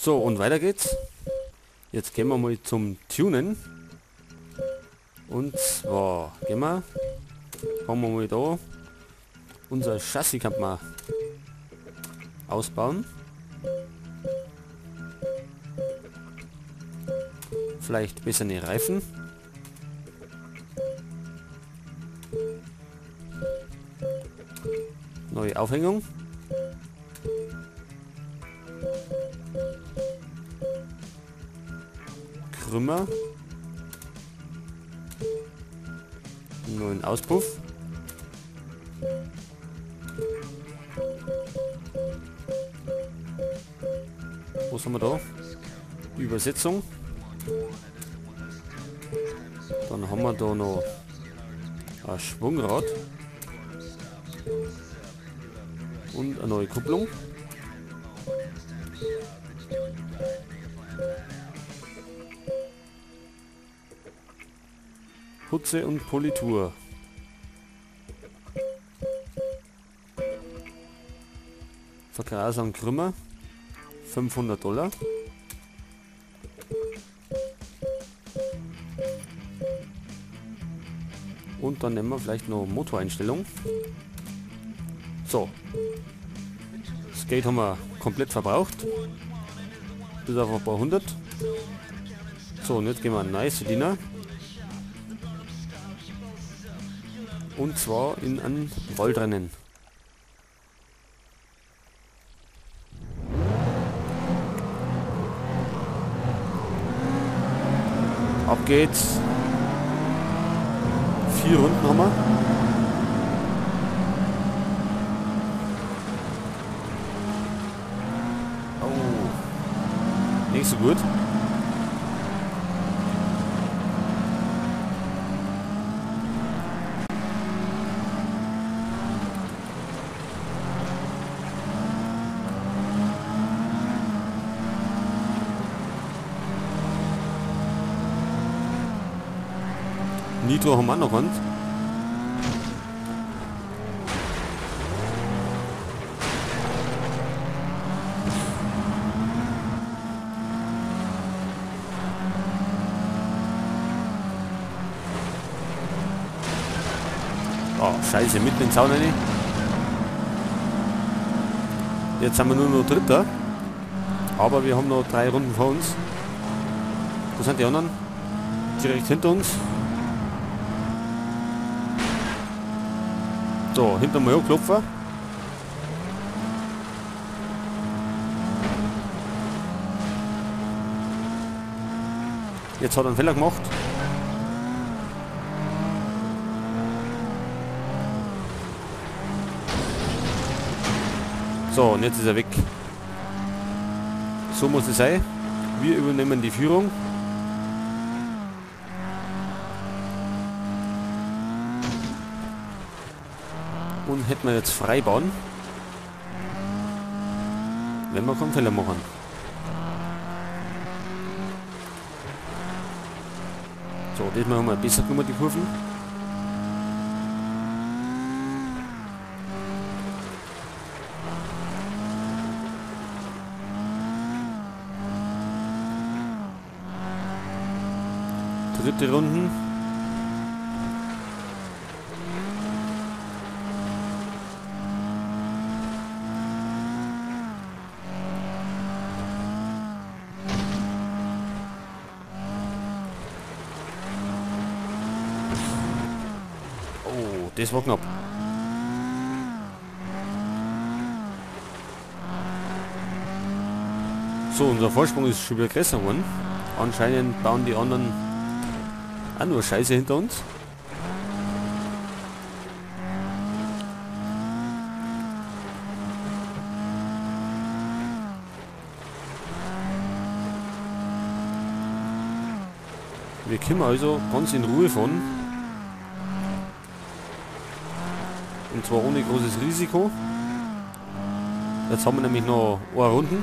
So, und weiter geht's. Jetzt gehen wir mal zum Tunen. Und zwar gehen wir, fangen wir mal da. Unser Chassis kann man ausbauen. Vielleicht bessere Reifen. Neue Aufhängung. Krümmer. Neuen Auspuff. Was haben wir da? Übersetzung. Dann haben wir da noch ein Schwungrad. Und eine neue Kupplung. Putze und Politur. Vergraser und Krümmer. 500 Dollar. Und dann nehmen wir vielleicht noch Motoreinstellung. So. Das Geld haben wir komplett verbraucht. Bis auf ein paar hundert. So, und jetzt gehen wir an Nice Dinner. Und zwar in ein Waldrennen. Ab geht's. 4 Runden haben wir. Oh. Nicht so gut. Nitro haben wir noch eins. Oh, scheiße, mitten in den Zaun rein. Jetzt sind wir nur noch Dritter. Aber wir haben noch 3 Runden vor uns. Wo sind die anderen? Direkt hinter uns. So, hinter mir klopfen. Jetzt hat er einen Fehler gemacht. So, und jetzt ist er weg. So muss es sein. Wir übernehmen die Führung. Und hätten wir jetzt Freibahn, wenn wir keinen Fehler machen. So, diesmal haben wir besser gemacht, die Kurven. Dritte Runden. Oh, das war knapp. So, unser Vorsprung ist schon wieder größer geworden. Anscheinend bauen die anderen auch nur Scheiße hinter uns. Wir können also ganz in Ruhe fahren. Und zwar ohne großes Risiko. Jetzt haben wir nämlich noch eine Runde.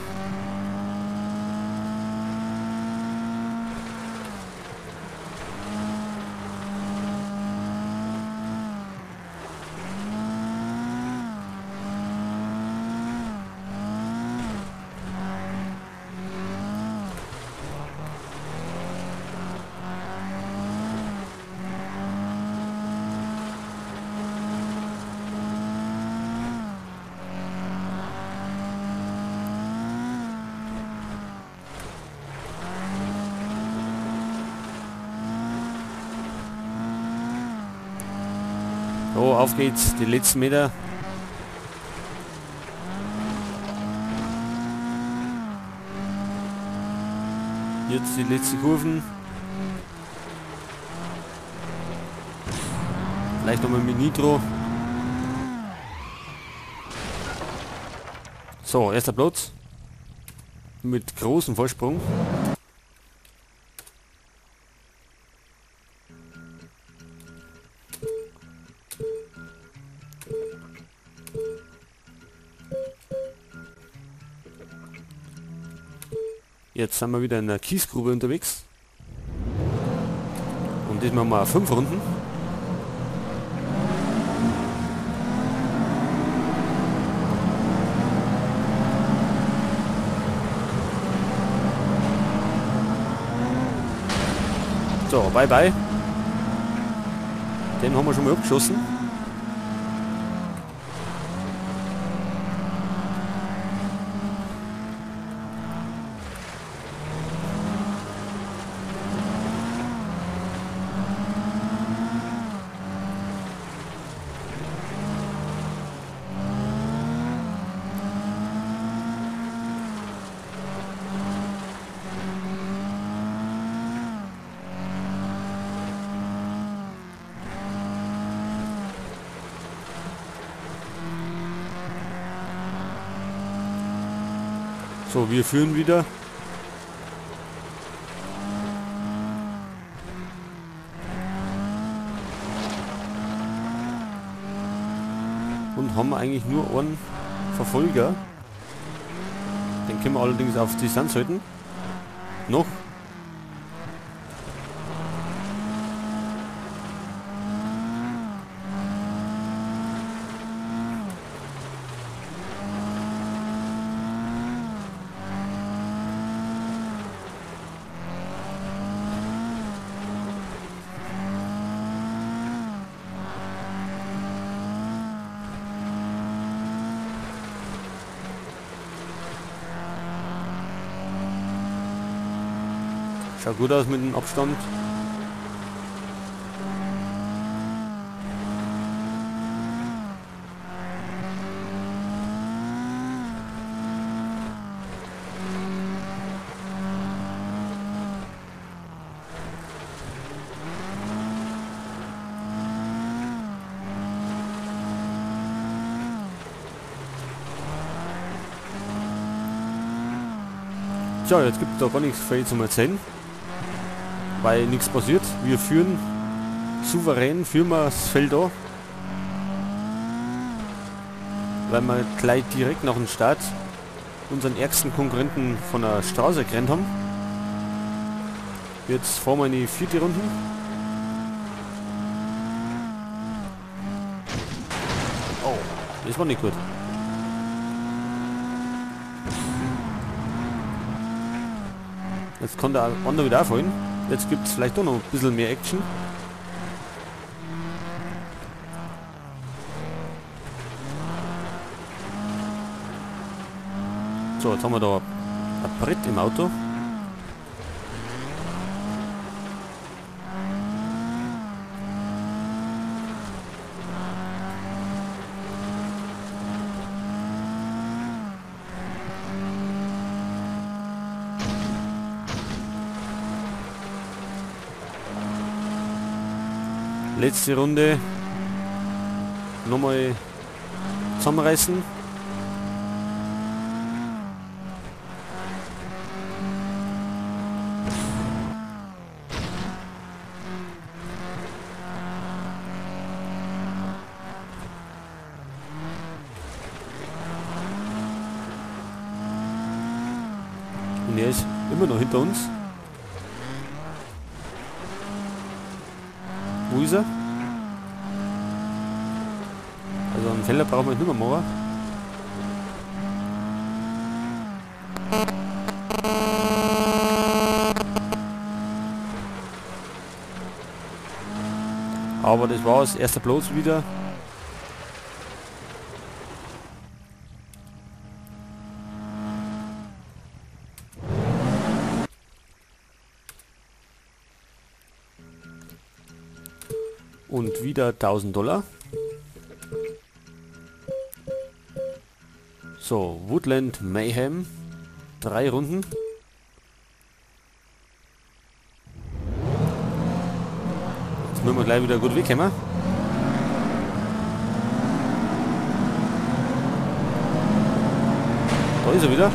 So, auf geht's, die letzten Meter. Jetzt die letzten Kurven. Vielleicht nochmal mit Nitro. So, erster Platz. Mit großem Vorsprung. Jetzt sind wir wieder in der Kiesgrube unterwegs. Und diesmal mal 5 Runden. So, bye bye. Den haben wir schon mal abgeschossen. So, wir führen wieder. Und haben eigentlich nur einen Verfolger. Den können wir allerdings auf Distanz halten. Noch. Schaut gut aus mit dem Abstand. Tja, jetzt gibt es da gar nichts viel zum Erzählen, weil nichts passiert. Wir führen souverän, führen wir das Feld an, weil wir gleich direkt nach dem Start unseren ärgsten Konkurrenten von der Straße gerannt haben. Jetzt fahren wir in die 4. Runde. Oh, das war nicht gut. Jetzt kann der andere wieder aufholen. Jetzt gibt es vielleicht doch noch ein bisschen mehr Action. So, jetzt haben wir da ein Brett im Auto. Letzte Runde. Nochmal zusammenreißen. Und er ist immer noch hinter uns. Wo ist er? Also einen Fehler brauchen wir nicht mehr machen. Aber das war's. Erster Platz wieder. Und wieder 1000 $. So, Woodland Mayhem. 3 Runden. Jetzt müssen wir gleich wieder gut wegkommen. Da ist er wieder.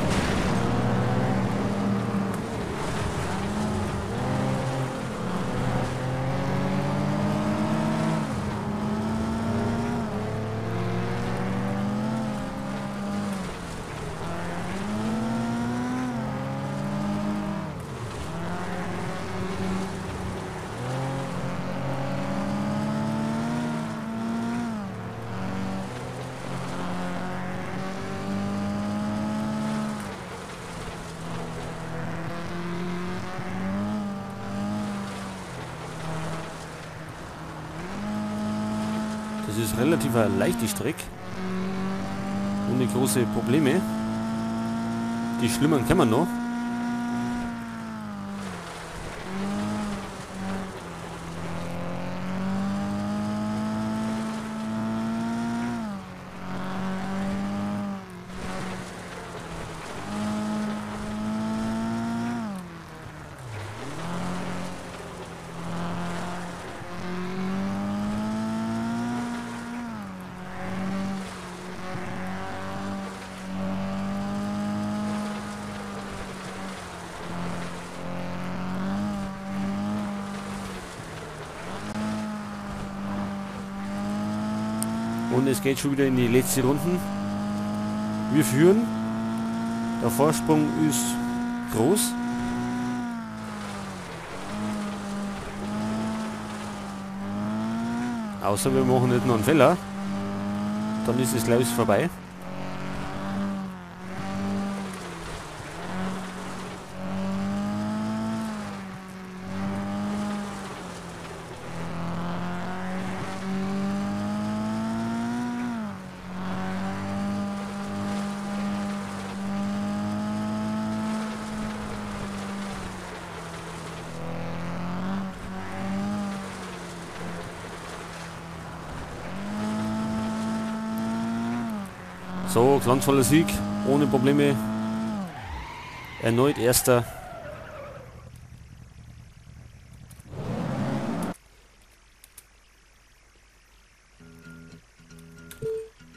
Das ist relativ eine leichte Strecke. Ohne große Probleme. Die schlimmen kennen wir noch. Und es geht schon wieder in die letzte Runden. Wir führen. Der Vorsprung ist groß. Außer wir machen nicht noch einen Fehler. Dann ist es, glaube ich, vorbei. So, glanzvoller Sieg, ohne Probleme. Erneut Erster.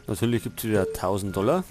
Natürlich gibt's wieder 1000 $.